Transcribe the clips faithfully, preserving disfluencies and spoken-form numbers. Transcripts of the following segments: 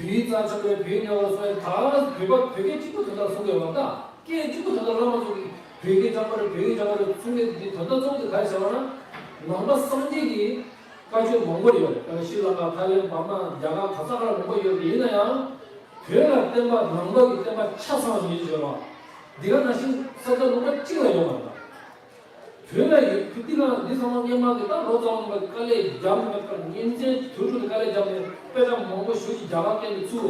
བོད་ཡིག་རྩ་ཆེན་པོ་རེད། བོད་ཡིག་རྙིང་པ་རེད་གསུངས་ཡ་ད་བོད་པ་བོད་སྐད་གཅིག་པུ་དོན་དག་གསུང་གི་ཡོད་མ་རེད། ད་སྐད་གཅིག་པུ་དོན་དག་བླ་མ་ཚོ་གིས་བོད་སྐད་རྐྱང་པ་རེད། བོད་ཡིག་རྐྱང་པ་རེད་གསུང་གི་འདི་དོན་དག་གཙོ་བོ་དེ་ག་རེ་བྱས་པ་ན། ནང་པ་སངས་རྒྱས་ཀྱི་བཀའ་ཆོས་མང་པོ་ཡོད་རེད། ད་ཤྲི་ལང་ཀ་ཐའི་ལེན་བར་མ་རྒྱ་གར་ག་ས་ག་ལ་མང་པོ་ཡོད་རེད། ཡིན་ན་ཡང་བོད་ལ་བསྟན་པ་ནང་པ་གི་བསྟན་པ་ཆ་ཚང་བ་ཞིག་ཡོད་རེད་བ། འདི་ག་ནང་བཞིན་ས་ཆ་ལུང་པ་གཅིག་ལ་ཡོད་མ་རེད། བོད་ལ་ཡོད་ཁུལ་འདི་ལ་འདི་ཚང་མ་སྔོན་མ་གི་ད་ལོ་ཙཱ་བ་རྣམ་པ་དཀའ་ལས་བརྒྱབ་ནས་དཀའ་ཉིན་མཚན་དུས་དྲུག་ཏུ་དཀའ་ལས་བརྒྱབ་ནས་དཔེ་ཆ་མང་པོ་ཞེ་པོ་ཅིག་རྒྱ་གར་སྐད་ནས་ཚུར་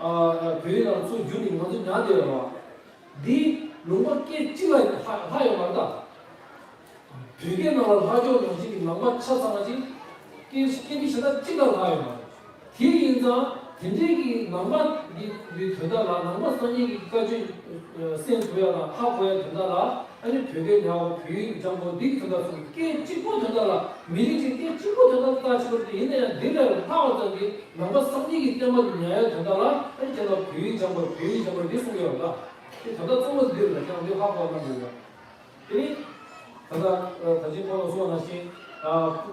ཨ་བོད་ཡིག་ནང་ཚུར་བསྒྱུར་ནས་ང་ཚོ་ཉར་བསྡད་ཡོད་རེད་བ། འདི་ལུང་པ་སྐད་གཅིག་ལ་ལྷག་ལྷག་ཡོད་མ་རེད་ད། བོད་སྐད་ནང་ལ་ལྷག་ཕྱོགས་ནང་བཞིན་གྱི་ནང་པ་ཆ་ཚང་བ་ཅིག་སྐད་སྐད་ཀྱི་བྱེད་སྟངས་གཅིག་ལ་ལྷག་ཡོད་མ་རེད། དེ་ཡིན་ཙང་དེ་འདྲའི་གི་ནང་པ་གི་གི་དོན་དག་ལ་ནང་པ་སངས་རྒྱས་ཀྱི་བཀའ་ཆོས་གསན་ཐུབ་ཡ་དང་ཧ་གོ་ཡ་དོན་དག་ལ་ཨ་ནི་བོད་སྐད་ཉར་བ་བོད་ཡིག་སྦྱང་དགོས། འདི་གི་དོན་དག་གསུམ་སྐད་གཅིག་པོ་དོན་དག་ལ་མི་རིགས་ཀྱི་སྐད་གཅིག་པོ་དོན་དག་རྩ་ཆེ་བར་དུ་ཡིན་ན་ཡང་འདི་ལས་ལྷག་པ་ཙམ་གྱིས་ནང་པ་སངས་རྒྱས་ཀྱི་བསྟན་པ་ཉར་ཡ་དོན་དག་ལ་ཨ་ནི་ཁྱེད་རང་བོད་ཡིག་སྦྱང་དགོས། བོད་ཡིག་སྦྱང་དགོས་འདི་གསུང་གི་ཡོད་ལ། དེ་དོན་དག་གཙོ་བོ་འདི་རེད་ལ། ཁྱེད་རང་འདི་ཧ་གོ་བ་གནང་དགོས་ལ། དེ་ནི། ད་ལྟ་ད་ཅི་ཁོང་ལ་གསུངས་པ་ནང་བཞིན།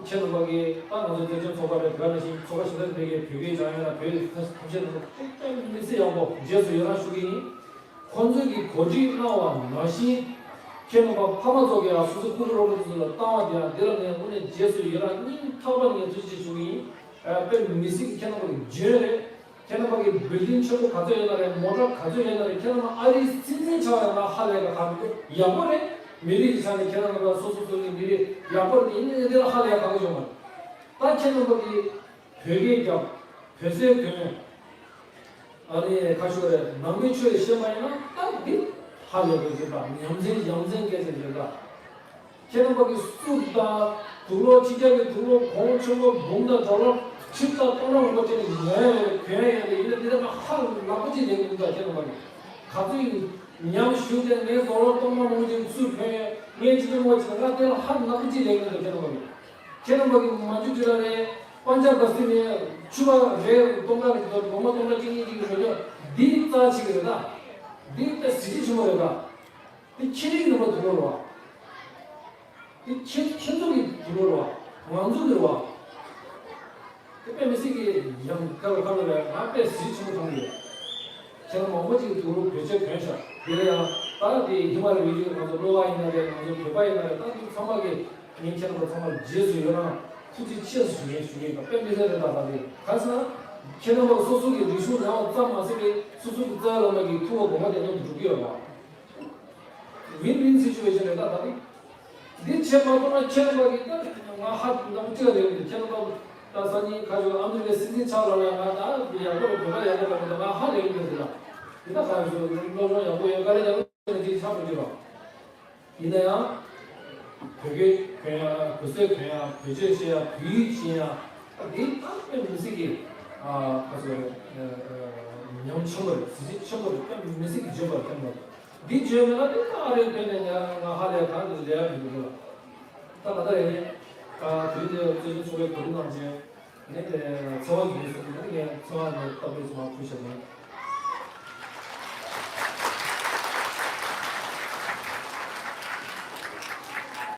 ཁྱེད་རྣམ་པ་གིས་ད་ང་ཚོ་བདེ་ཆེན་ཚོགས་པ་རེད། དེ་ག་ནང་བཞིན་ཚོགས་པ་གཞན་དག་རེད་གི་བོད་སྐད་སྦྱང་ཡ་ལ་བོད་ཐབས་ཤེས་ནང་ཏན་ཏན་མི་སྲིད་ཡག་པོ་རྗེས་སུ་ཡི་རང་ཞུ་གི་ཡིན། ཁོང་ཚོས་ཀྱི་གོ་སྒྲིག་གནང་བ་ནང་བཞིན། ཁྱེད་རྣམ་པ་ཕ་མ་ཚོ་གིས་ཡང་སོ་སོའི་སྤུ་གུ་རོགས་པ་ཚོ་ལ་བཏང་བ་དེ་ཡང་འདི་ལ་ངས་དངོས་གནས་རྗེས་སུ་ཡི་རང་སྙིང་ཐག་པ་ནས་ཐུགས་རྗེ་ཆེ་ཞུ་གི་ཡིན། དཔེ་མི་སྲིད་ཀྱི་ཁྱེད་རྣམ་པ་གི་འཇོན་རེད། ཁྱེད་རྣམ་པ་གི་བིལ་ཌིང་ཆེན་པོ་ག་ཚོད་ཡོད་ན་རེད། མོ་ཊ་ག་ཚོད་ཡོད་ན་རེད། ཁྱེད་རྣམ་པ་ཨ་རིའི་སྲིད་འཛིན་ཆགས་ཡོད་ན་ཧ་ལས་པ་ག་འདུག་ཡག་པོ་རེད། མི་རིགས་ཀྱི་ཆ་ནས་ཁྱེད་རྣམ་པ་སོ་སོ་སོ་གི་མི་རིགས་ཡག་པོ་རེད། ཡིན་ནའི་འདི་ལ་ཧ་ལས་ཡ་ག་གི་ཡོད་མ་རེད། ད་ཁྱེད་རྣམ་པ་གི་བོད་སྐད་རྒྱབ། བོད་ཟས་གོན། ཨ་ནི་ཁ་ཤོ་རེད། ནང་མི་ཆོས་ཤེས་པ་ཡིན་ན་ད་འདི་ཧ་ལས་པའི་རེད་པ། ཉམས་ཚན་ཡ་མཚན་སྐད་ཆ་རེད་པ། ཁྱེད་རྣམ་པ་གི་སུ་དང་དུག་ལོག་ཕྱི་རྒྱལ་གྱི་དུག་ལོག་གོང་ཆེན་པོ་འབུམ་དང་ཌོ་ལར་ཁྲི་དང་སྟོང་ཕྲག་མང་པོ་བྱས་ནས་ཉོ་ཡ་ཡོད་རེད། གོན་ཡ་ཡོད་རེད། ཡིན་ན་འདི་ལ་ང་ཧ་ལས་པ་ཅིག་ལེན་གི་མི་འདུག་ཁྱེད་རྣམ་པ་གི་ག་ཚོད་ཡིན་ཉམས་ཞུགས་ཏེ་ངས་ཌོ་ལར་སྟོང་ཕྲག་མང་པོ་ཅིག་སུས་གོན་ཡོད། ངས་ཅི་ཙམ་བ་ཅིག་ང་དེ་ལ་ཧ་ལས་པ་ཅིག་ལེན་གི་མི་འདུག་ཁྱེད་རྣམ་པ་གི་ཁྱེད་རྣམ་པ་གི་མ་འཇུ་ཅི་ར་རེད། པན་ཇབ་བ་སི་ནས་ཕྱུ་པ་རེ་སྟོང་ཕྲག་རེ་ཟེར་སྒོར་མོ་སྟོང་ཕྲག་གཅིག་གཉིས་ཅིག་གི་ཞོ་ཅོག་འདི་རྩ་ཆེ་གི་རེད་ད། འདི་དཔེ་གཟི་བརྗིད་ཆེན་པོ་རེད་ད། འདི་ཁྱེད་རིགས་ནང་པ་དུག་ལོག་རེད་བ། འདི་ཁྱེད་ཁྱེད་ཚོ་གི་དུག་ལོག་རེད་བ། ང་ཚོ་གི་རེད་བ། འདི་དཔེ་མི་སྲིད་ཀྱི་ཡང་ཁ་ལ་ཁ་ལ་རེད། ང་དཔེ་གཟི་བརྗིད་ཆེན་པོ་མཐོང་གི་ཡོད། ཁྱེད་རང་མང་པོ་ཅིག་གི་དུག་ལོག་བེད་སྤྱོད་གོན་ཤག་དེ་ལ་ཡང་ད་དེ་ཧི་མ་ལ་རི་ཡོད་ང་ཚོ་གློ་བ་ཡིན་ན་རེད། ང་ཚོ་བོད་པ་ཡིན་ན་རེད། ད་འདི་ཚང་མ་གི་ངས་ཁྱེད་རྣམ་པ་ཚང་མར་རྗེས་སུ་ཡི་རང་ཐུགས་རྗེ་ཆེ་ཞུ་མཁན་ཞུ་མཁན་དང་དཔེ་མི་སྲིད་རེད་ད། ད་དེ་ག་ཟེར་ན་ཁྱེད་རྣམ་པ་སོ་སོ་གི་རིག་གཞུང་རང་ཙམ་མ་ཟད་པའི་སོ་སོ་གི་རྩ་བའི་བླ་མ་གི་ཐུགས་ཀ་དགོངས་པ་དེ་ཉམས་སུ་འགྲོ་གི་ཡོད་པ། ཝིན་ཝིན་སི་ཅུ་ཨེ་ཤན་རེད་ད། ད་དེ་འདི་བྱས་མ་གཏོགས་ན་ཁྱེད་རྣམ་པ་གི་ད་ང་ཧ་ནང་གཅིག་ལ་རེད་མི་འདུག་ཁྱེད་རྣམ་པ་ད་སང་ཉིན་ཁ་ཤོར་ཨ་མི་རི་ཀའི་སྲིད་འཛིན་ཆགས་ལ་ལ་ང་ད་ཡག་པོ་རེད། བོད་པ་ཡག་པོ་རེད་མི་འདུག་ང་ཧ་ལས་མི་འདུག་ཟེར་ལ། དེ་ད་ག་རེ་ཟེར་སློབ་སྦྱོང་ཡག་པོ་ཡོད་དཀའ་ལས་ཡག་པོ་ཅིག་ཆགས་མི་འདུག་ར། ཡིན་ན་ཡང་། བོད་སྐད་གོན་ཡ། བོད་ཟས་གོན་ཡ། བོད་ཆས་ཤེས་ཡ། བོད་ཡིག་ཤེས་ཡ། ད་འདི་ད་དཔེ་མི་སྲིད་ཀྱི། ཨ་ག་ཚོད་རེད། ཨ་ཨ་ཉམས་ཆེན་པོ་རེད། གཟི་བརྗིད་ཆེན་པོ་རེད། དཔེ་མི་སྲིད་ཀྱི་བརྗོད་པ་རེད། དཔེ་མ་འདི་བརྗོད་མེད་ན་འདི་ད་ཨ་རིའི་ཕེབས་ནས་ང་ང་ཧ་ལས་གང་དུ་ལས་ཡ་མི་འདུག་ལ། ད་ད་ལྟ་རེད། ད་དུས་འདི་རྩེ་གཅིག་ཚོགས་པའི་གོ་སྒྲིག་གནང་བྱས་ནས་འཚོ་བ་ཡིན་ཟེར་ནས་ངས་འཚོ་བ་ནས་སྟབས་བདེ་ཚང་མ་ཁུལ་བྱས་ནས།